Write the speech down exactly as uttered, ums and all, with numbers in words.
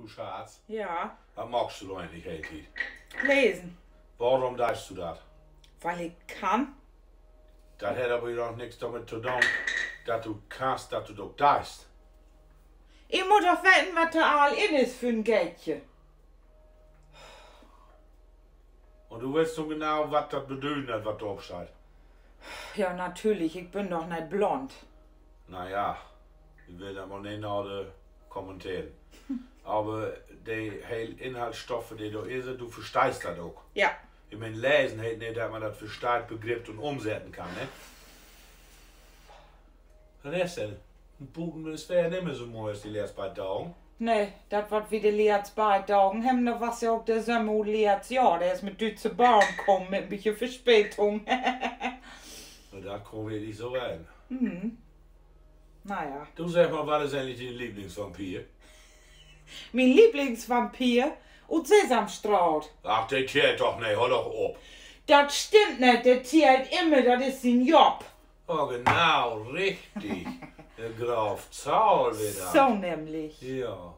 Du Schatz, ja, wat maakst du dor egentlich de hele Tiet? Lesen. Worüm deist du dat? Wiel ik kann. Dat hett aver noch nix dormit to doon, dat du kannst, dat du dat ok deist. Ik mutt doch weten, wat dor all in is för 'n Geldje. Un du weetst nu genau, wat dat bedüden deit, wat dor op steiht? Ja, natürlich, ik bün doch neet blond. Na ja, ik will dat mal neet nader kommenteren. Aver de hele Inhaltsstoffe, de dor in sünd, du versteihst dat ok. Ja. Ik meen, lesen heet neet, dat man dat versteiht, begrippt un ümsetten kann, ne? Wat is denn? Buten is weer nimmer so moi as de letzte paar Dagen. Nee, dat, wat wi de letzte paar Dagen hebben, dat was ja ok de Sömmer ut letztes Johr. De is mit düütske Bahn kamen, mit en bietje Verspätung. Na, dat kunn wirklich so ween. Na ja. Du, segg mal, wat is egentlich dien Lieblingsvampir? Mien Lieblingsvampir? Ut Sesamstraat. Ach, de tellt doch neet, hool doch op. Dat stimmt neet, de tellt immer, dat is sien Job. Oh, genau, richtig. De Graf Zahl weer dat. So nämlich. Ja.